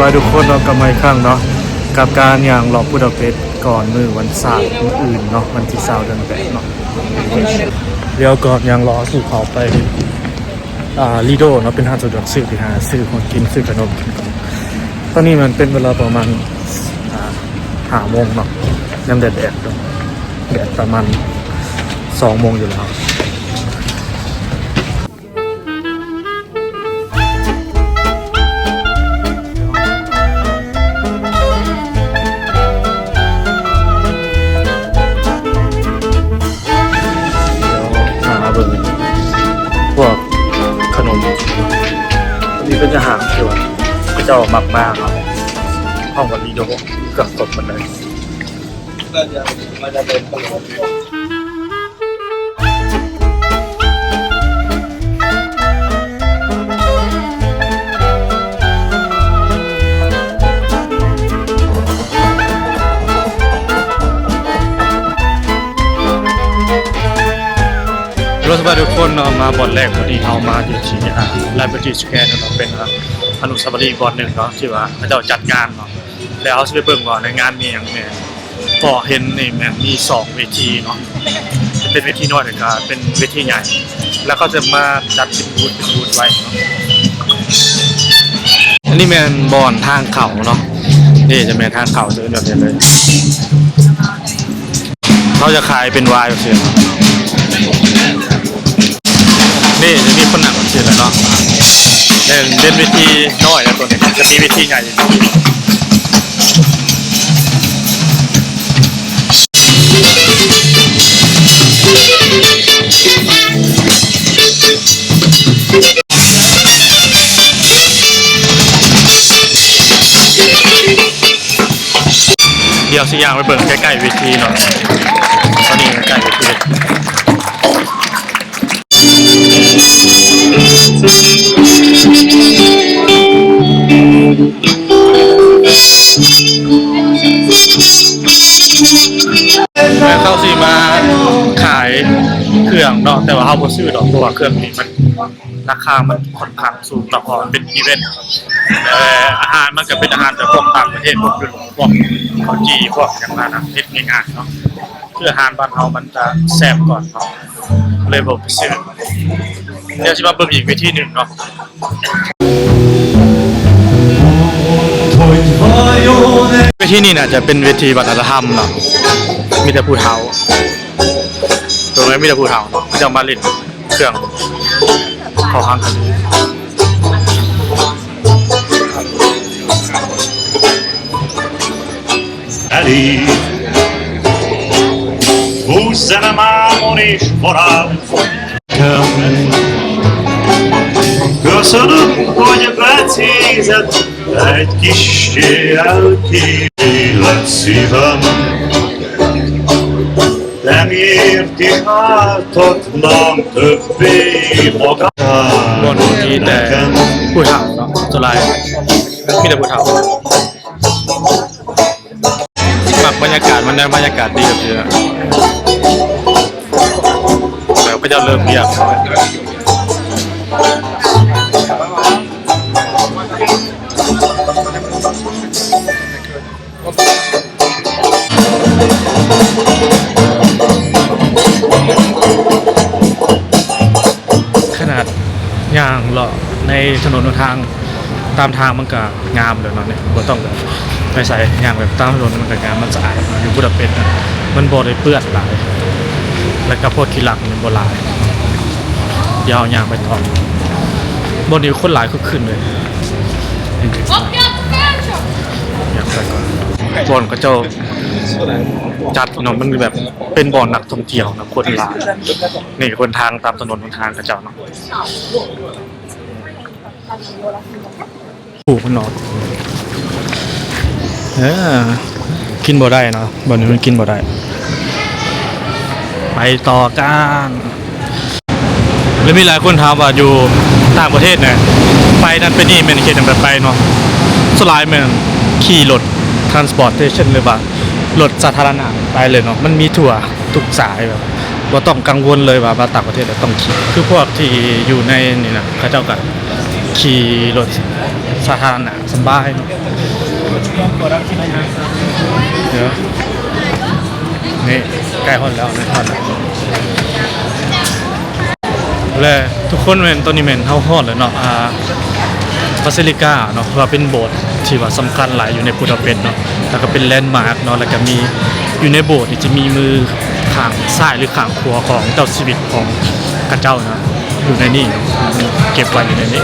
ສະບາຍດີທຸກຄົນເນາະ ກັບມາອີກຄັ້ງເນາະ ກັບການຍ່າງເລາະບູດາເປດ ກ່ອນມື້ວັນຊາດມື້ອື່ນເນາະ ວັນທີຊາວເດືອນແປດເນາະ. ດຽວກ່ອນຍ່າງເລາະສູ່ເຂົ້າໄປ ອ່າ ລີໂດເນາະ ເປັນຮ້ານສະດວກຊື້ທີ່ຫາຊື້ຂອງກິນ ຊື້ຂະໜົມກິນກ່ອນ. ຕອນນີ້ມັນເປັນເວລາປະມານ ອ່າ ຫ້າໂມງເນາະ ຍັງແດດໆຢູ່ ແດດປະມານສອງໂມງຢູ່ແລ້ວ. ດຽວຫາເບິ່ງພວກຂະໜົມ ນີ້ເປັນອາຫານທີ່ວ່າເຂົາເຈົ້າມັກມາເນາະ ຫ້ອງວ່າລີໂດ ເກືອບຄົບໝົດເລີຍ. ສະບາຍດີທຸກຄົນເນາະ ມາບ່ອນແລກ ວັນນີ້ເຮົາມາຢູ່ທີ່ ອ່າ Liberty Square ເນາະ ເປັນ ອ່າ ອະນຸສາວະລີບ່ອນໜຶ່ງເນາະ ທີ່ວ່າເຂົາເຈົ້າຈັດງານເນາະ ແລ້ວເຮົາຊິໄປເບິ່ງວ່າໃນງານມີຫຍັງແດ່. ເກາະເຫັນນີ້ແມ່ນມີສອງເວທີເນາະ ເປັນເວທີນ້ອຍ ແລ້ວກະເປັນເວທີໃຫຍ່ ແລ້ວເຂົາຈະມາຈັດເປັນບູດ ເປັນບູດໄວ້ເນາະ. ອັນນີ້ແມ່ນບ່ອນທາງເຂົ້າເນາະ ນີ້ຈະແມ່ນທາງເຂົ້າ ຈະເປັນແບບນີ້ເລີຍ ເຂົາຈະຂາຍເປັນວາຍຈັ່ງຊີ້. ນີ້ຈະມີຄົນນັ່ງເປັນເນາະ ແມ່ນເປັນເວທີນ້ອຍ ແລ້ວໂຕນີ້ຈະມີເວທີໃຫຍ່. ດຽວຊິຍ່າງໄປເບິ່ງໃກ້ໆເວທີເນາະ ຕອນນີ້ໃກ້ເວທີ ແລ້ວເຂົາຊິມາຂາຍເຄື່ອງເນາະ ແຕ່ວ່າເຮົາບໍ່ຊື້ດອກ ເພາະວ່າເຄື່ອງນີ້ມັນ ລາຄາມັນຂ້ອນຂ້າງສູງເນາະ ເພາະວ່າມັນເປັນອີເວັນ ແລະ ອາຫານມັນກະເປັນອາຫານແບບພວກຕ່າງປະເທດ ພວກຢູໂຣບ ພວກເຂົ້າຈີ່ ພວກຫຍັງນັ້ນນະ ເຮັດງ່າຍໆເນາະ ຄືອາຫານບ້ານເຮົາມັນຈະແຊບກວ່າເນາະ ເລີຍບໍ່ໄປຊື້. ດຽວຊິມາເບິ່ງອີກເວທີໜຶ່ງເນາະ ເວທີນີ້ໜ້າຈະເປັນເວທີວັດທະນະທຳເນາະ ມີແຕ່ຜູ້ເຖົ້າ ໂຕນີ້ມີແຕ່ຜູ້ເຖົ້າເນາະ ເຂົາເຈົ້າມາຫຼິ້ນ ເຄື່ອງເຂົ້າຫາງກັນ. ບ່ອນນີ້ມີແຕ່ຜູ້ເຖົ້າເນາະ ສ່ວນຫຼາຍມີແຕ່ຜູ້ເຖົ້າ ມັກບັນຍາກາດ ມັນໄດ້ບັນຍາກາດດີແບບນີ້ແຫຼະ ແບບເຂົາເຈົ້າເລີກວຽກ. ຂະໜາດຍ່າງເລາະໃນຖະໜົນຫົນທາງ ຕາມທາງມັນກະງາມແລ້ວເນາະ ນີ້ບໍ່ຕ້ອງໄປໃສ ຍ່າງແບບຕາມຖະໜົນມັນກະງາມ ມັນສະອາດ ຢູ່ບູດາເປດນະ ມັນບໍ່ໄດ້ເປື້ອນຫຼາຍ ແລ້ວກະພວກຂີ້ລັກນີ້ບໍ່ຫຼາຍ. ດຽວເຮົາຍ່າງໄປຕໍ່ ບ່ອນນີ້ຄົນຫຼາຍຄຶກຄື້ນເລີຍ. ຍ່າງໄປກ່ອນ ບ່ອນເຂົາເຈົ້າຈັດເນາະ ມັນແບບເປັນບ່ອນນັກທ່ອງທ່ຽວເນາະ ຄົນຫຼາຍ. ນີ້ຄົນທາງຕາມຖະໜົນຫົນທາງເຂົາເຈົ້າເນາະ. ປູກມັນອອກ ເອີ ກິນບໍ່ໄດ້ເນາະ ບ່ອນນີ້ມັນກິນບໍ່ໄດ້. ໄປຕໍ່ກັນ ແລະ ມີຫຼາຍຄົນຖາມວ່າຢູ່ຕ່າງປະເທດນະ ໄປນັ້ນໄປນີ້ແມ່ນເຮັດຫຍັງໄປເນາະ. ສ່ວນຫຼາຍແມ່ນຂີ່ລົດ transportation ຫຼືວ່າລົດສາທາລະນະໄປເລີຍເນາະ ມັນມີທົ່ວ ທຸກສາຍ ແບບບໍ່ຕ້ອງກັງວົນເລີຍວ່າມາຕ່າງປະເທດແລ້ວຕ້ອງຂີ່. ຄືພວກທີ່ຢູ່ໃນນີ້ນະ ເຂົາເຈົ້າກະຂີ່ລົດ ສາທາລະນະສະບາຍເນາະ. ເດີ ນີ້ໃກ້ຮອດແລ້ວ ໃກ້ຮອດແລ້ວ ແລະ ທຸກຄົນແມ່ນ ຕອນນີ້ແມ່ນເຮົາຮອດແລ້ວເນາະ ອ່າ ບາຊິລິກາເນາະ ເພາະວ່າເປັນໂບດທີ່ວ່າສຳຄັນຫຼາຍຢູ່ໃນບູດາເປດເນາະ ແລ້ວກໍເປັນແລນມາກເນາະ ແລ້ວກໍມີ ຢູ່ໃນໂບດນີ້ຈະມີມືຂ້າງຊ້າຍ ຫຼື ຂ້າງຂວາຂອງເຈົ້າຊີວິດຂອງເຂົາເຈົ້ານະ ຢູ່ໃນນີ້ເນາະ ເກັບໄວ້ຢູ່ໃນນີ້.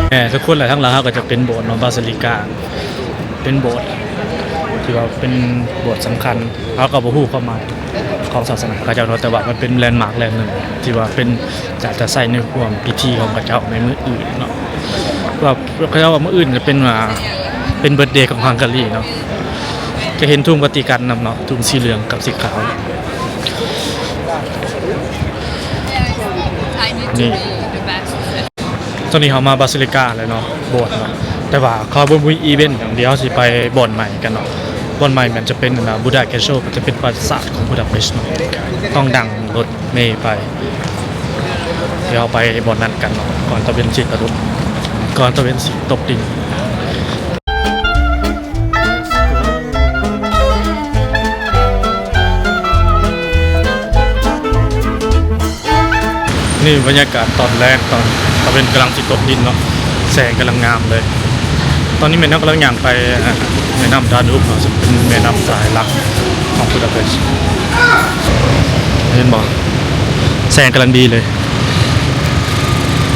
ແນ່ ທຸກຄົນແຫຼະ ທາງຫຼັງເຮົາກໍຈະເປັນໂບດເນາະ ບາຊິລິກາ ເປັນໂບດທີ່ວ່າເປັນໂບດສຳຄັນ ເຮົາກໍບໍ່ຮູ້ຄວາມໝາຍຂອງສາສະໜາເຂົາເຈົ້າເນາະ ແຕ່ວ່າມັນເປັນແລນມາກແລນໜຶ່ງທີ່ວ່າເປັນ ຈະ ຈະໃຊ້ໃນຮ່ວມພິທີຂອງເຂົາເຈົ້າໃນມື້ອື່ນເນາະ ວ່າ ເຂົາເຈົ້າວ່າມື້ອື່ນຈະເປັນ ອ່າ ເປັນເບີດເດຂອງຮັງກາຣີເນາະ. ຈະເຫັນທຸງວາຕິກັນນຳເນາະ ທຸງສີເຫຼືອງກັບສີຂາວ ນີ້. ຕອນນີ້ເຮົາມາບາຊິລິກາແລ້ວເນາະ ໂບດເນາະ ແຕ່ວ່າເຂົາບໍ່ມີອີເວັນຫຍັງ ດຽວເຮົາຊິໄປບ່ອນໃໝ່ກັນເນາະ. ບ່ອນໃໝ່ມັນຈະເປັນ ອ່າ ບູດາແຄສເຊິລ ກໍຈະເປັນປາສາດຂອງບູດາເປສເນາະ ຕ້ອງນັ່ງລົດເມໄປ. ດຽວເຮົາໄປບ່ອນນັ້ນກັນເນາະ ກ່ອນຕາເວັນຊິຕະລຸກ ກ່ອນຕາເວັນຊິຕົກດິນ. ນີ້ບັນຍາກາດຕອນແລງ ຕອນຕາເວັນກຳລັງຊິຕົກດິນເນາະ ແສງກຳລັງງາມເລີຍ. ຕອນນີ້ແມ່ນເຮົາກຳລັງຍ່າງໄປ ອ່າ ແມ່ນ້ຳດານູບເນາະ ເຊິ່ງເປັນແມ່ນ້ຳສາຍຫຼັກຂອງບູດາເປສ. ເຫັນບໍ່? ແສງກຳລັງດີເລີຍ.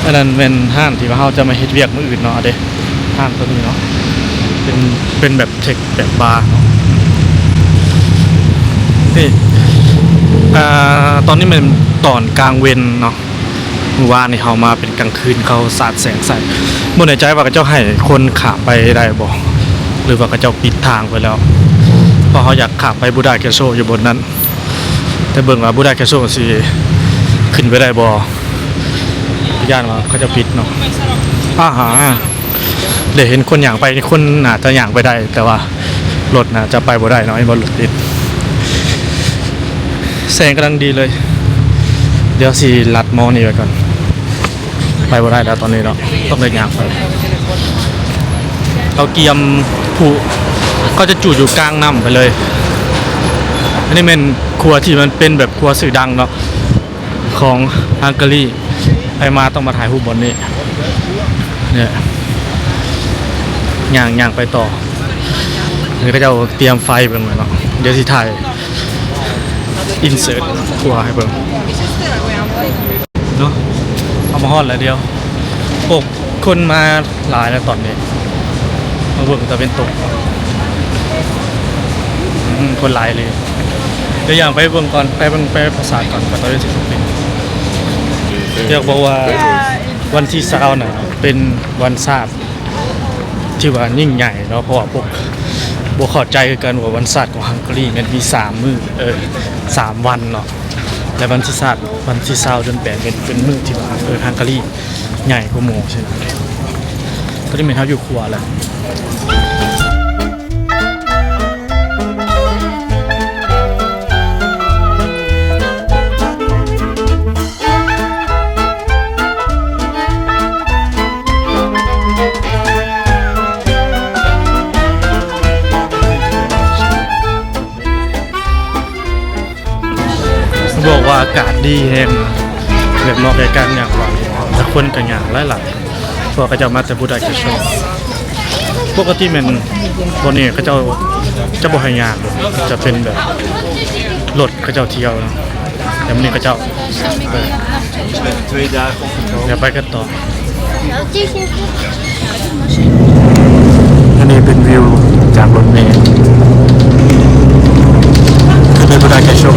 ອັນນັ້ນແມ່ນຮ້ານທີ່ວ່າເຮົາຈະມາເຮັດວຽກມື້ອື່ນເນາະ ເດ້ ຮ້ານໂຕນີ້ເນາະ ເປັນ ເປັນແບບເທັກ ແບບບາເນາະ. ນີ້ ອ່າ ຕອນນີ້ແມ່ນຕອນກາງເວັນເນາະ ມື້ວານນີ້ເຮົາມາເປັນກາງຄືນ ເຂົາສາດແສງໃສ່. ບໍ່ແນ່ໃຈວ່າເຂົາເຈົ້າໃຫ້ຄົນຂ້າມໄປໄດ້ບໍ່ ຫຼືວ່າເຂົາເຈົ້າປິດທາງໄປແລ້ວ ເພາະເຮົາຢາກຂ້າມໄປບູດາແຄສເຊິລຢູ່ບ່ອນນັ້ນ. ແຕ່ເບິ່ງວ່າບູດາແຄສເຊິລຊິຂຶ້ນໄປໄດ້ບໍ່ ຢ້ານວ່າເຂົາຈະປິດເນາະ. ອາຫາ ໄດ້ເຫັນຄົນຍ່າງໄປ ຄົນໜ້າຈະຍ່າງໄປໄດ້ ແຕ່ວ່າລົດໜ້າຈະໄປບໍ່ໄດ້ເນາະ ເຫັນບໍ່ ລົດຕິດ. ແສງກຳລັງດີເລີຍ ດຽວຊິລັດມອງນີ້ໄວ້ກ່ອນ. ໄປບໍ່ໄດ້ແລ້ວຕອນນີ້ເນາະ ຕ້ອງໄດ້ຍ່າງໄປ. ເຂົາກຽມຜຸ ເຂົາຈະຈູດຢູ່ກາງນ້ຳໄປເລີຍ. ອັນນີ້ແມ່ນຂົວທີ່ມັນເປັນແບບຂົວຊື່ດັງເນາະ ຂອງຮັງກາຣີ. ໃຜມາຕ້ອງມາຖ່າຍຮູບບ່ອນນີ້. ເນຍ ຍ່າງ ຍ່າງໄປຕໍ່. ນີ້ເຂົາເຈົ້າກຽມໄຟເບິ່ງເນາະ ດຽວຊິຖ່າຍ ອິນເສີດຂົວໃຫ້ເບິ່ງເນາະ. ເຮົາມາຮອດແລ້ວ ດຽວ ໂອ້ ຄົນມາຫຼາຍແລ້ວຕອນນີ້ ມາເບິ່ງຕາເວັນຕົກ. ອືມ ຄົນຫຼາຍເລີຍ. ດຽວຍ່າງໄປເບິ່ງກ່ອນ ໄປເບິ່ງ ໄປປາສາດກ່ອນ ກ່ອນຕາເວັນຊິຕົກດິນ. ຢາກບອກວ່າວັນທີຊາວນະ ເປັນວັນຊາດ ທີ່ວ່າຍິ່ງໃຫຍ່ເນາະ ເພາະວ່າພວກ ບໍ່ເຂົ້າໃຈຄືກັນວ່າວັນຊາດຂອງຮັງກາຣີແມ່ນມີສາມມື້ ເອີ ສາມວັນເນາະ ແລະ ວັນທີຊາດ ວັນທີຊາວເດືອນແປດແມ່ນເປັນມື້ທີ່ວ່າ ເອີ ຮັງກາຣີໃຫຍ່ກວ່າໝູ່ຊີ້ນະ. ຕອນນີ້ແມ່ນເຮົາຢູ່ຂົວແລ້ວ. ບອກວ່າອາກາດດີແຮງ ແບບເໝາະແກ່ການຍ່າງໄປ ແລະ ຄົນກໍຍ່າງຫຼາຍໆ ເພາະວ່າເຂົາເຈົ້າມາແຕ່ບູດາແຄສເຊິລ. ປົກກະຕິແມ່ນບ່ອນນີ້ເຂົາເຈົ້າຈະບໍ່ໃຫ້ຍ່າງ ຈະເປັນແບບລົດເຂົາເຈົ້າທ່ຽວເນາະ. ແຕ່ມື້ນີ້ເຂົາເຈົ້າ ເອີ ດຽວໄປກັນຕໍ່. ອັນນີ້ເປັນວິວຈາກລົດເມ ຂຶ້ນໄປບໍ່ໄດ້ແຄ່ໂຊກ.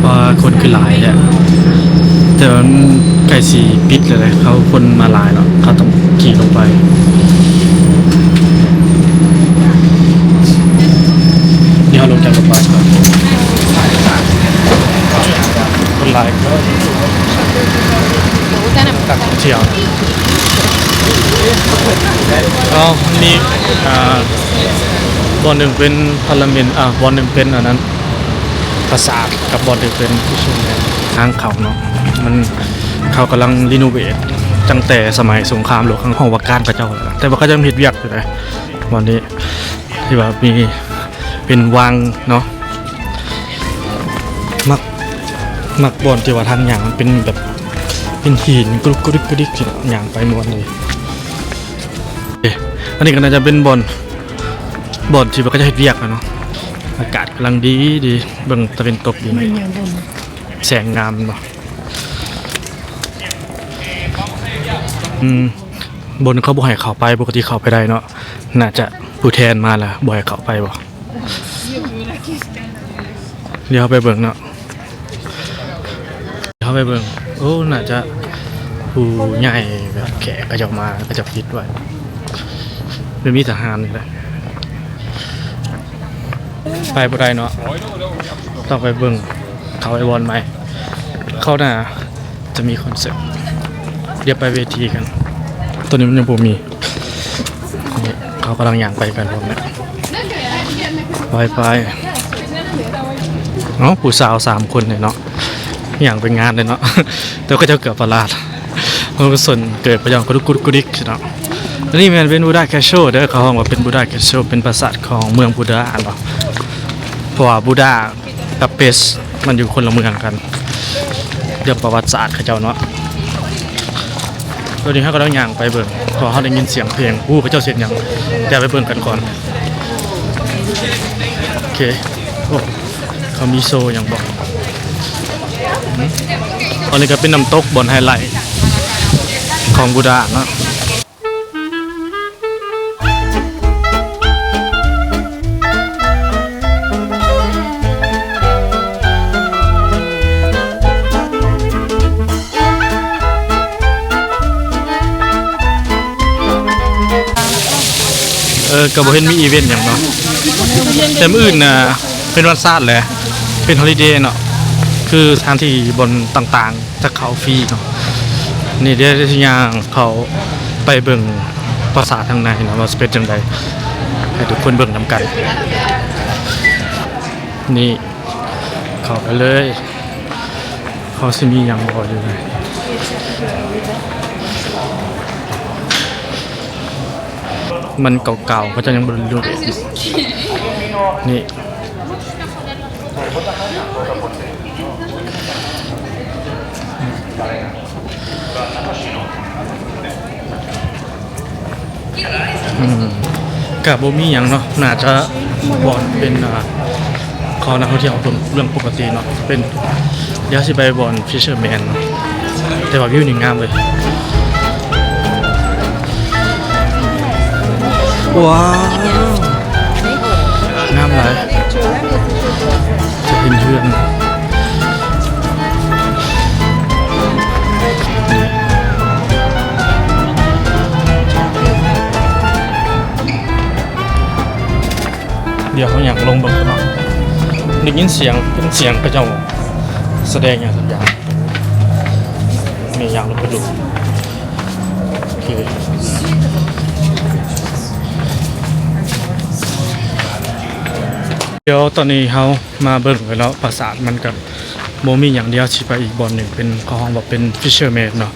ວ່າຄົນຄືຫຼາຍແທ້ ແຕ່ວ່າມັນໃກ້ຊິປິດແລ້ວເດ້ ເຂົາຄົນມາຫຼາຍເນາະ ເຂົາຕ້ອງຂີ່ລົງໄປ. ຄົນຫຼາຍ ນັກທ່ອງທ່ຽວ. ເອົາ ມີ ອ່າ ບ່ອນໜຶ່ງເປັນພາລາເມັນ ອ່າ ບ່ອນໜຶ່ງເປັນອັນນັ້ນ ປາສາດ ກັບບ່ອນໜຶ່ງເປັນ ທາງເຂົ້າເນາະ ມັນ ເຂົາກຳລັງຣີໂນເວດ ຕັ້ງແຕ່ສະໄໝສົງຄາມໂລກຄັ້ງ ຫ້ອງວ່າການເຂົາເຈົ້າ ແຕ່ວ່າເຂົາຍັງເຮັດວຽກຢູ່ເດ້ ບ່ອນນີ້ ທີ່ວ່າມີ ເປັນວັງເນາະ. ມັກ ມັກບ່ອນທີ່ວ່າທາງຍ່າງມັນເປັນແບບ ເປັນຫີນກະລຸກກະດິກກະດິກຊີ້ເນາະ ຍ່າງໄປມ່ວນດີ. ເອີ ອັນນີ້ກໍໜ້າຈະເປັນບ່ອນ ບ່ອນທີ່ວ່າເຂົາເຈົ້າເຮັດວຽກແຫຼະເນາະ. ອາກາດກຳລັງດີດີ ເບິ່ງຕາເວັນຕົກຢູ່ນີ້ ແສງງາມເນາະ. ອືມ ບ່ອນເຂົາບໍ່ໃຫ້ເຂົ້າໄປ ປົກກະຕິເຂົ້າໄປໄດ້ເນາະ. ໜ້າຈະຜູ້ແທນມາແລ້ວບໍ່ໃຫ້ເຂົ້າໄປບໍ? ດຽວເຮົາໄປເບິ່ງເນາະ ດຽວເຮົາໄປເບິ່ງ. ໂອ້ ໜ້າຈະຜູ້ໃຫຍ່ ແບບແຂກເຂົາເຈົ້າມາ ເຂົາເຈົ້າປິດໄວ້ ແບບມີທະຫານນີ້ແຫຼະ. ໄປບໍ່ໄດ້ເນາະ ຕ້ອງໄປເບິ່ງ ເຂົ້າໄປບ່ອນໃໝ່. ເຂົ້າໜ້າຈະມີຄອນເສີດ ດຽວໄປເວທີກັນ. ຕອນນີ້ມັນຍັງບໍ່ມີ ນີ້ເຂົາກຳລັງຍ່າງໄປກັນ ພວກນີ້ ໄປ ໄປ. ເອົ້າ ຜູ້ສາວສາມຄົນນີ້ເນາະ ຍ່າງໄປງານເລີຍເນາະ ແຕ່ວ່າເຂົາເຈົ້າເກືອບປະຫຼາດ ເພາະວ່າເຂົາເຈົ້າເກີດໄປຢ່າງກະດຸກກະດິກເນາະ. ອັນນີ້ແມ່ນເປັນບູດາແຄສເຊິລເດີ ເຂົາຮ້ອງວ່າເປັນບູດາແຄສເຊິລ ເປັນປາສາດຂອງເມືອງບູດາເນາະ ເພາະວ່າບູດາກັບເປສມັນຢູ່ຄົນລະເມືອງກັນ ເລື່ອງປະຫວັດສາດເຂົາເຈົ້າເນາະ. ຕອນນີ້ເຮົາກຳລັງຍ່າງໄປເບິ່ງ ເພາະເຮົາໄດ້ຍິນສຽງເພງ ບໍ່ຮູ້ເຂົາເຈົ້າເຮັດຫຍັງ ດຽວໄປເບິ່ງກັນກ່ອນ. ໂອເຄ ໂອ້ ເຂົາມີໂຊຫຍັງບໍ່? ອັນນີ້ກໍເປັນນ້ຳຕົກບ່ອນໄຮໄລຂອງບູດາເນາະ. ເອີ ກໍບໍ່ເຫັນມີອີເວັນຫຍັງເນາະ ແຕ່ມື້ອື່ນນະເປັນວັນຊາດແຫຼະ ເປັນຮອລິເດເນາະ ຄືສະຖານທີ່ບ່ອນຕ່າງໆ ຈະເຂົ້າຟຣີເນາະ. ນີ້ດຽວຊິຍ່າງເຂົ້າໄປເບິ່ງປາສາດທາງໃນເນາະ ວ່າຊິເປັນຈັ່ງໃດ ໃຫ້ທຸກຄົນເບິ່ງນຳກັນ. ນີ້ເຂົ້າໄປເລີຍ ເຂົາຊິມີຫຍັງບໍ່ຢູ່ໃນ ມັນເກົ່າໆ ເຂົາເຈົ້າຍັງບໍ່ໄດ້ລຸດ ນີ້ ອືມ ກະບໍ່ມີຫຍັງເນາະ ໜ້າຈະບ່ອນເປັນ ອ່າ ເຂົານັກທ່ອງທ່ຽວເບິ່ງເລື່ອງປົກກະຕິເນາະ ເປັນ ດຽວຊິໄປບ່ອນ Fisherman ເນາະ ແຕ່ວ່າວິວນີ້ງາມເວີຍ. ວ້າວ ງາມຫຼາຍ ຈະເຫັນເຮືອນ. ດຽວເຮົາຍ່າງລົງເບິ່ງກ່ອນເນາະ ໄດ້ຍິນສຽງ ເປັນສຽງເຂົາເຈົ້າສະແດງຫຍັງສັກຢ່າງ ນີ້ຍ່າງລົງໄປດູ. ໂອເຄ ດຽວຕອນນີ້ເຮົາມາເບິ່ງແລ້ວເນາະ ປາສາດມັນກໍບໍ່ມີຫຍັງ ດຽວຊິໄປອີກບ່ອນໜຶ່ງ ເປັນ ເຂົາຮ້ອງວ່າເປັນ Fisherman ເນາະ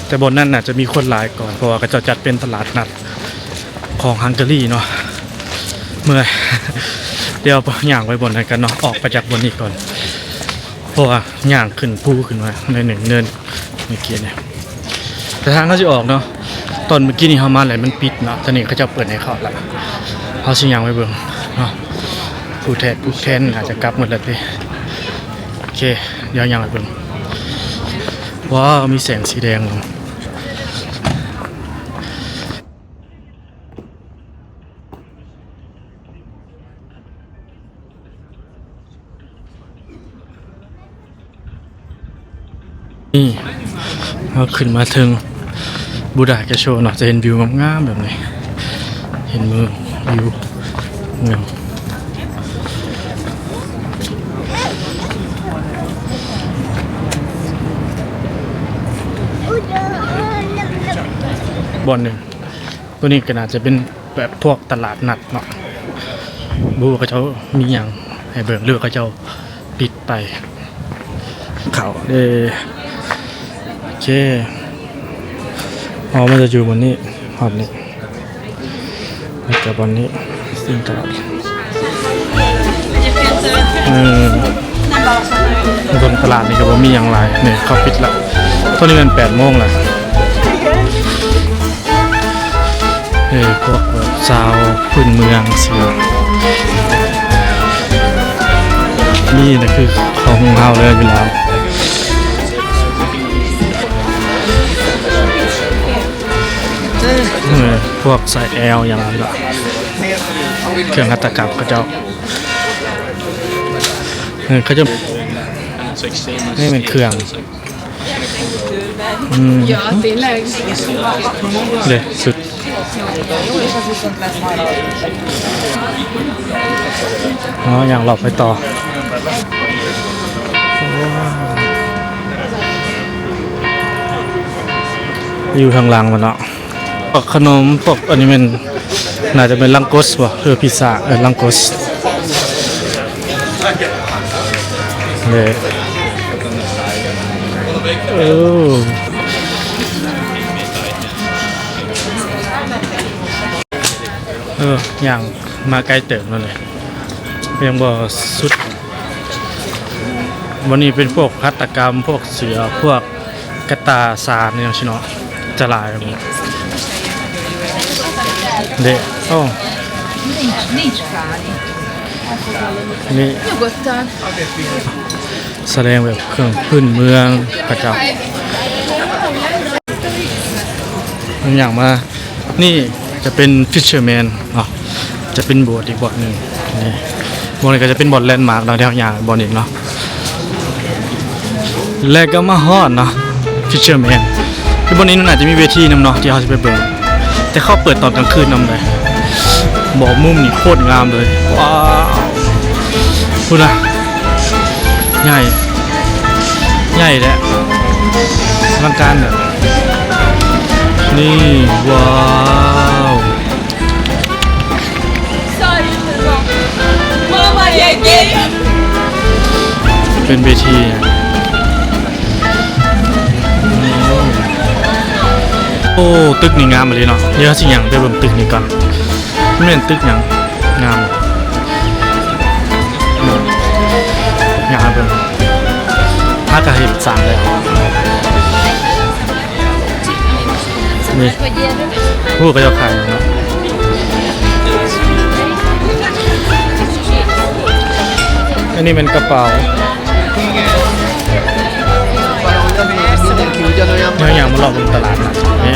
ແຕ່ບ່ອນນັ້ນໜ້າຈະມີຄົນຫຼາຍກວ່າ ເພາະວ່າເຂົາເຈົ້າຈັດເປັນຕະຫຼາດນັດຂອງຮັງກາຣີເນາະ. ເມື່ອຍ ດຽວຍ່າງໄປບ່ອນນັ້ນກັນເນາະ ອອກໄປຈາກບ່ອນນີ້ກ່ອນ ເພາະວ່າຍ່າງຂຶ້ນພູຂຶ້ນມາໜ້ອຍໜຶ່ງ ເນີນເມື່ອກີ້ນີ້ ແຕ່ທາງເຮົາຊິອອກເນາະ ຕອນເມື່ອກີ້ນີ້ເຮົາມາແລ້ວມັນປິດເນາະ ຕອນນີ້ເຂົາເຈົ້າເປີດໃຫ້ເຂົ້າລະ ເຮົາຊິຍ່າງໄປເບິ່ງເນາະ ຜູ້ແທນ ຜູ້ແທນອາດຈະກັບໝົດແລ້ວຕິ. ໂອເຄ ດຽວຍ່າງໄປເບິ່ງ. ວ້າວ ມີແສງສີແດງ. ນີ້ ເຮົາຂຶ້ນມາເທິງ Buddha Castle ເນາະ ຈະເຫັນວິວງາມໆແບບນີ້ ເຫັນເມືອງ ວິວເມືອງ. ບ່ອນໜຶ່ງ. ໂຕນີ້ກໍໜ້າຈະເປັນແບບພວກຕະຫຼາດນັດເນາະ, ບໍ່ຮູ້ວ່າເຂົາເຈົ້າມີຫຍັງໃຫ້ເບິ່ງ ຫຼືວ່າເຂົາເຈົ້າປິດໄປ. ເຂົ້າເດ້. ໂອເຄ ເຮົາມາຈະຢູ່ບ່ອນນີ້ ຮອດນີ້ ແລ້ວກໍບ່ອນນີ້ ສິ່ງຕະຫຼາດ ເອີ ເບິ່ງຕະຫຼາດນີ້ກໍບໍ່ມີຫຍັງຫຼາຍ. ນີ້ເຂົາປິດລະ, ຕອນນີ້ແມ່ນແປດໂມງລະ. ເອີ ພວກແບບຊາວພື້ນເມືອງຊີ້ນະ, ນີ້ນະຄືຂອງເຮົາເລີຍຢູ່ລາວ. ເອີ ພວກສາຍແອວຫຍັງນີ້ລະ, ເຄື່ອງຫັດຖະກັມເຂົາເຈົ້າ. ເອີ ເຂົາເຈົ້າ ນີ້ແມ່ນເຄື່ອງ ອືມ ເດ້ ສຸດ. ເນາະ ຍ່າງລອບໄປຕໍ່. ຢູ່ທາງຫຼັງມັນເນາະ ພວກຂະໜົມ ພວກອັນນີ້ແມ່ນ ໜ້າຈະແມ່ນລັງໂກສບໍ່ ຫຼືພິຊາ ເອີ ລັງໂກສເດ້. ເອີ ເອີ ຍ່າງມາໄກເຕີບແລ້ວເລີຍ ຍັງບໍ່ສຸດ. ບ່ອນນີ້ເປັນພວກຫັດຖະກຳ ພວກເສືອ ພວກກະຕ່າສານ ຫຍັງຊີ້ເນາະ ຈະຫຼາຍເດ້. ໂອ້ ນີ້ສະແດງແບບເຄື່ອງພື້ນເມືອງເຂົາເຈົ້າ. ມັນຫຍັງມາ ນີ້ຈະເປັນ Fisherman ເນາະ ຈະເປັນໂບດອີກໂບດໜຶ່ງ. ນີ້ ບ່ອນນີ້ກໍຈະເປັນບ່ອນແລນມາກເນາະ ທີ່ເຮົາຍ່າງບ່ອນນີ້ເນາະ ແລະກໍມາຮອດເນາະ Fisherman. ຄືບ່ອນນີ້ມັນອາດຈະມີເວທີນຳເນາະ ທີ່ເຮົາຊິໄປເບິ່ງ, ແຕ່ເຂົາເປີດຕອນກາງຄືນນຳເດ້. ບໍ່ ມຸມນີ້ໂຄດງາມເລີຍ. ວ້າວ ພຸ້ນນະ ໃຫຍ່ ໃຫຍ່ແທ້ ອະລັງການເດ້. ນີ້ ວ້າວ ເປັນເວທີ ໂອ້ ຕຶກນີ້ງາມອີ່ຫຼີເນາະ. ດຽວເຮົາຊິຍ່າງໄປເບິ່ງຕຶກນີ້ກ່ອນ ແມ່ນຕຶກຫຍັງ ງາມ ຢາກໃຫ້ເບິ່ງ ຫາກະເຮັດສ້າງແລ້ວ. ນີ້ ຮູ້ເຂົາເຈົ້າຂາຍຫຍັງເນາະ. ອັນນີ້ແມ່ນກະເປົາ. ເຮົາຍ່າງມາເລາະເບິ່ງຕະຫຼາດນະ ນີ້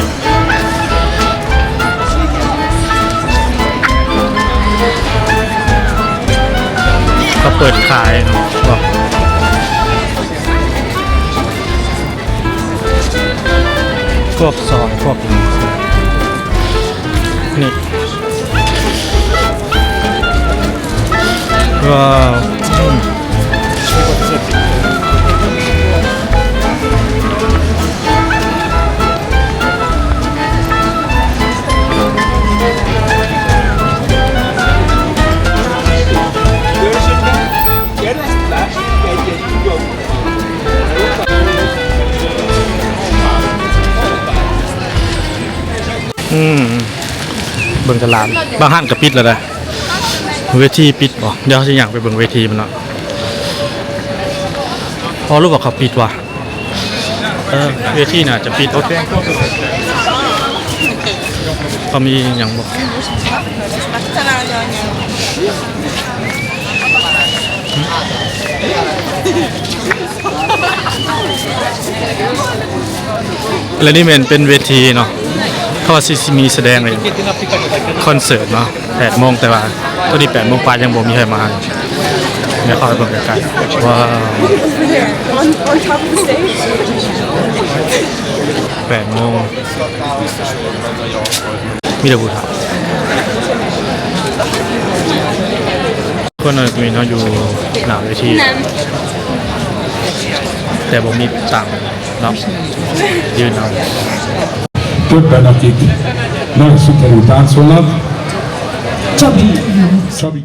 ເຂົາເປີດຂາຍເນາະ ພວກ ພວກຊອຍ ພວກຫຍັງ ນີ້ ວ້າວ ອືມ ອືມ ເບິ່ງຕະຫຼາດ ບາງຮ້ານກໍປິດແລ້ວນະ. ເວທີປິດບໍ່? ດຽວເຮົາຊິຍ່າງໄປເບິ່ງເວທີມັນເນາະ. ອໍ ຫຼືວ່າເຂົາປິດວະ? ເອີ ເວທີໜ້າຈະປິດ. ເຂົາມີຫຍັງບໍ່? ແລະນີ້ແມ່ນເປັນເວທີເນາະ ເພາະວ່າຊິ ຊິມີສະແດງເລີຍ ຄອນເສີດເນາະ ແປດໂມງ ແຕ່ວ່າຕອນນີ້ແປດໂມງປາຍ ຍັງບໍ່ມີໃຜມາ. ດຽວເຂົ້າໄປເບິ່ງໃກ້ໆ. ວ້າວ ແປດໂມງ ມີແຕ່ຜູ້ເຖົ້າ. ຄົນນັ້ນມີເນາະ ຢູ່ໜ້າເວທີ ແຕ່ບໍ່ມີຕັງເນາະ ຢືນເອົາ. Többen, akik nagyon szuperül táncolnak. Csabi. Csabi.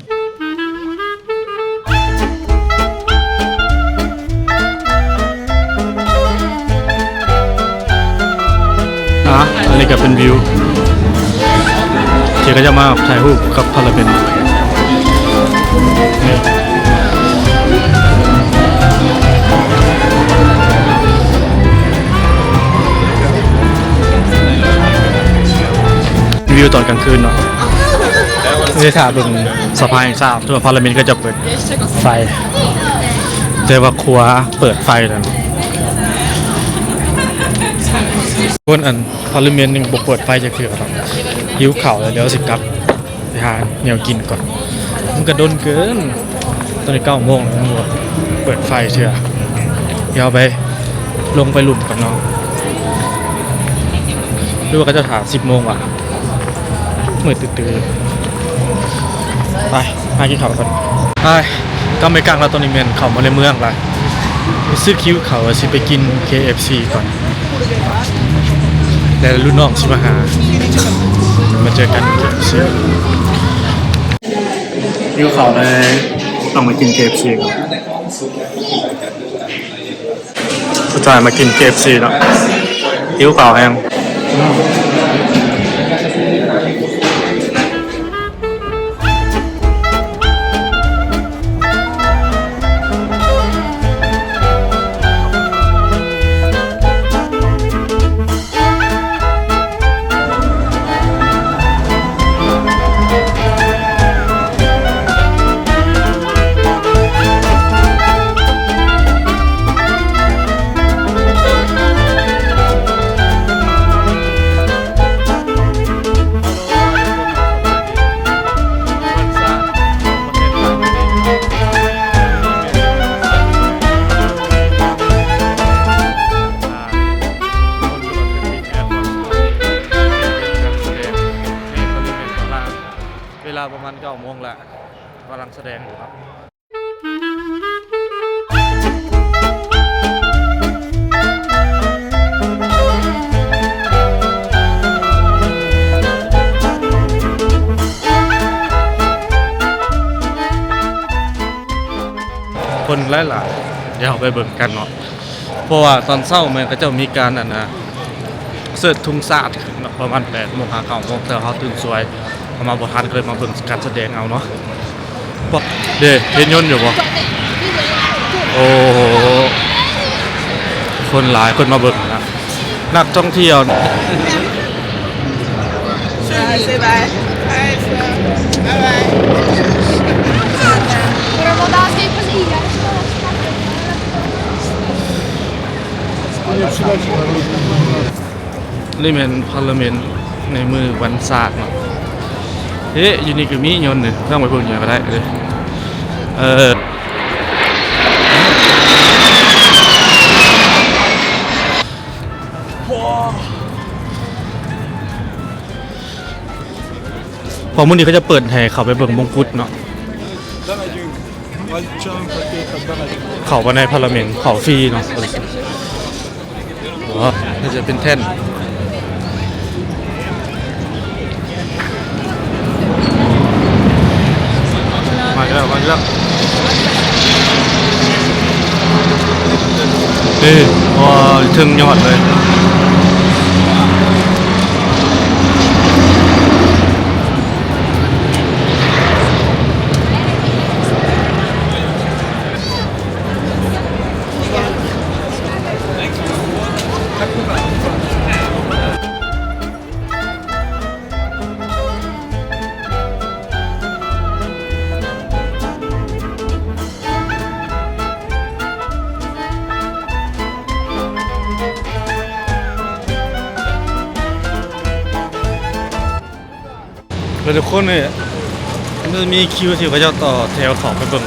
ອ່າ ອັນນີ້ກໍເປັນວິວທີ່ເຂົາເຈົ້າມາຖ່າຍຮູບກັບພາລາເມັນ. ວິວຕອນກາງຄືນເນາະ ຊິໄດ້ຖ້າເບິ່ງສະພາແຫ່ງຊາດ ຫຼືວ່າພາລາເມັນເຂົາເຈົ້າເປີດໄຟ ແຕ່ວ່າຄົວເປີດໄຟແລ້ວ. ຄົນອັນ ພາລາເມັນຍັງບໍ່ເປີດໄຟຈັກເທື່ອເນາະ. ຫິວເຂົ້າແລ້ວ ດຽວຊິກັບໄປຫາແນວກິນກ່ອນ. ມັນກະດົນເກີນ ຕອນນີ້ເກົ້າໂມງແລ້ວ ຍັງບໍ່ເປີດໄຟເທື່ອ. ດຽວໄປ ລົງໄປລຸ່ມກ່ອນເນາະ. ຫຼືວ່າເຂົາເຈົ້າຖ້າສິບໂມງຫວາ? ມືດຕື້ໆ. ໄປ ຫາກິນເຂົ້າກ່ອນ. ໄປ ກັບໄປກາງແລ້ວ. ຕອນນີ້ແມ່ນເຂົ້າມາໃນເມືອງລະ ຮູ້ສຶກຫິວເຂົ້າ ວ່າຊິໄປກິນເຄເອັຟຊີກ່ອນ ແລ້ວລຸ້ນນ້ອງຊິມາຫາ. ມາເຈີກັນເຄເອັຟຊີ. ຫິວເຂົ້າເລີຍ ຕ້ອງໄປກິນເຄເອັຟຊີກ່ອນ. ສຸດທ້າຍມາກິນເຄເອັຟຊີເນາະ. ຫິວເຂົ້າແຮງ. ເວລາປະມານເກົ້າໂມງລະ ກຳລັງສະແດງຢູ່ເນາະ. ຄົນຫຼາຍໆ ດຽວເຮົາໄປເບິ່ງກັນເນາະ. ເພາະວ່າຕອນເຊົ້າແມ່ນເຂົາເຈົ້າມີການ ອັນນ່າ ເຊີດທຸງຊາດຂຶ້ນເນາະ ປະມານແປດໂມງຫາເກົ້າໂມງ ແຕ່ເຮົາຕື່ນສວຍ ເຮົາມາບໍ່ທັນ ກໍເລີຍມາເບິ່ງການສະແດງເອົາເນາະ. ປະ ເດ້ ເຫັນຍົນຢູ່ບໍ່? ໂອ້ໂຫ ຄົນຫຼາຍ ຄົນມາເບິ່ງນະ ນັກທ່ອງທ່ຽວ. Say bye. Bye bye. ນີ້ແມ່ນພາລາເມັນໃນມື້ວັນຊາດເນາະ. ເອະ ຢູ່ນີ້ກໍມີຍົນນີ້ ຕ້ອງໄປເບິ່ງຢູ່ກໍໄດ້ເດີ. ເອີ ເພາະມື້ນີ້ເຂົາຈະເປີດໃຫ້ເຂົ້າໄປເບິ່ງມົງກຸດເນາະ. ເຂົ້າໄປໃນພາລາເມັນ ເຂົ້າຟຣີເນາະ. ໂອ້ ໜ້າຈະເປັນແທ່ນ ມາແລ້ວ ມາແລ້ວ. ເອີ ໂອ້ ເທິງຍອດເລີຍ. ແລ້ວທຸກຄົນນີ້ ມັນຈະມີຄິວທີ່ເຂົາເຈົ້າຕໍ່ແຖວເຂົ້າໄປເບິ່ງ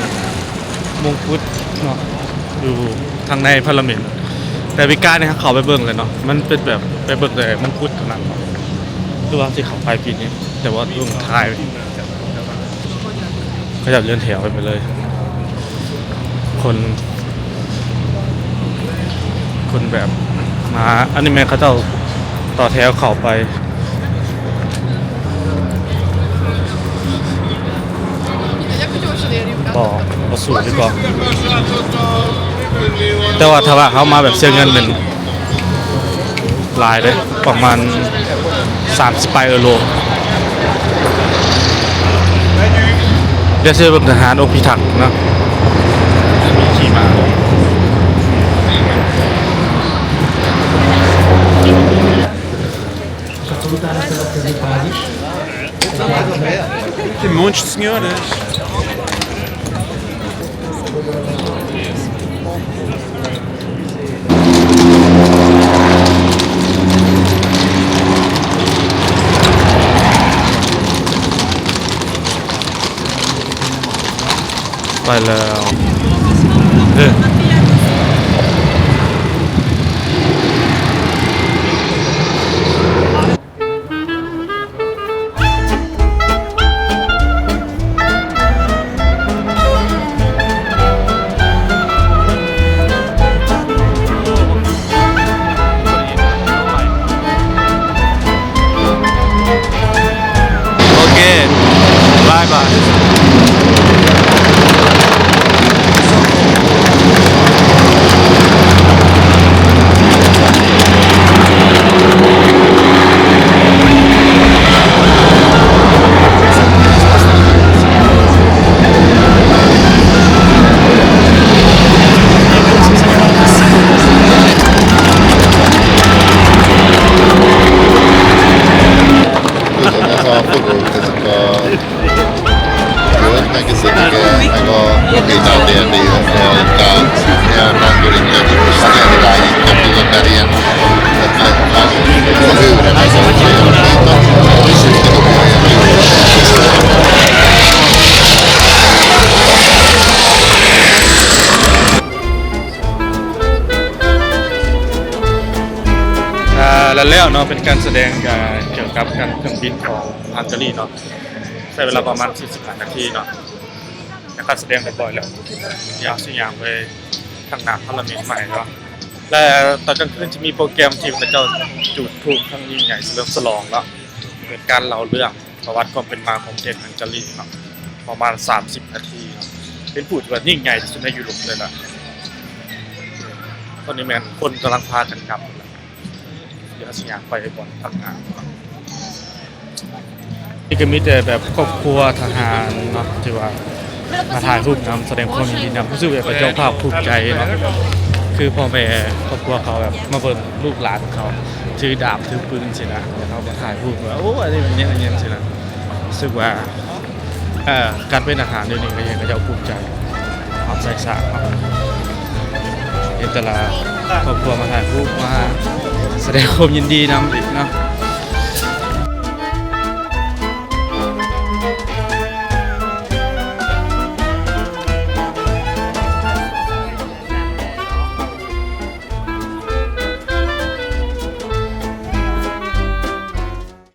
ມົງກຸດເນາະ ຢູ່ທາງໃນພາລາເມັນ. ແຕ່ປີກາຍນີ້ເຂົ້າໄປເບິ່ງແລ້ວເນາະ ມັນເປັນແບບໄປເບິ່ງແຕ່ມົງກຸດເທົ່ານັ້ນເນາະ. ຫຼືວ່າຊິເຂົ້າໄປປີນີ້ ແຕ່ວ່າຕ້ອງຖ່າຍ ເຂົາເຈົ້າເລື່ອນແຖວກັນໄປເລີຍ. ຄົນ ຄົນແບບມາ ອັນນີ້ແມ່ນເຂົາເຈົ້າ ຕໍ່ແຖວເຂົ້າໄປ. ບໍ່ ບໍ່ສູ້ດີກວ່າ. ແຕ່ວ່າຖ້າວ່າເຮົາມາແບບເສຍເງິນແມ່ນຫຼາຍເດ້ ປະມານສາມສິບປາຍເອີໂຣ. ດຽວຊິໄປເບິ່ງທະຫານອົງພິທັກເນາະ ມີຂີ່ມ້າ. Tem montes de senhoras. Vai lá. Vê. Ok, bye bye. ອ່າ ແລ້ວເນາະ ເປັນການສະແດງ ອ່າ ກ່ຽວກັບການເຄື່ອງບິນຂອງຮັງກາຣີເນາະ ໃຊ້ເວລາປະມານສີ່ສິບຫ້ານາທີເນາະ ແລ້ວການສະແດງຮຽບຮ້ອຍແລ້ວ ດຽວຊິຍ່າງໄປທາງໜ້າພາລະເມັນໃໝ່ເນາະ ແລະ ຕອນກາງຄືນຈະມີໂປຣແກຣມທີ່ເຂົາເຈົ້າຈູດທູບຄັ້ງຍິ່ງໃຫຍ່ສະເຫຼີມສະຫຼອງເນາະ ເປັນການເລົ່າເລື່ອງ ປະຫວັດຄວາມເປັນມາຂອງປະເທດຮັງກາຣີເນາະ ປະມານສາມສິບນາທີເນາະ ເປັນພູດທີ່ວ່າຍິ່ງໃຫຍ່ທີ່ສຸດໃນຢູໂຣບເລີຍລະ ຕອນນີ້ແມ່ນຄົນກຳລັງພາກັນກັບລະ ດຽວເຮົາຊິຍ່າງໄປບ່ອນທາງໜ້າ ນີ້ກໍມີແຕ່ແບບຄອບຄົວທະຫານເນາະ ທີ່ວ່າ ມາຖ່າຍຮູບນຳ ສະແດງຄວາມຍິນດີນຳ ຮູ້ສຶກແບບເປັນເຈົ້າພາບພູມໃຈເນາະ ຄືພໍ່ແມ່ຄອບຄົວເຂົາແບບມາເບິ່ງລູກຫຼານເຂົາຖືດາບຖືປືນຊີ້ນະ ແລ້ວເຂົາມາຖ່າຍຮູບວ່າ ໂອ້ ອັນນີ້ມັນຫຍັງ ອັນຫຍັງຊີ້ນະ ຮູ້ສຶກວ່າ ເອີ ການເປັນທະຫານດຽວນີ້ກໍເຮັດໃຫ້ເຂົາເຈົ້າພູມໃຈ ຮັບໃຊ້ຊາດເນາະ ເຫັນແຕ່ລະຄອບຄົວມາຖ່າຍຮູບ ມາສະແດງຄວາມຍິນດີນຳອີກເນາະ.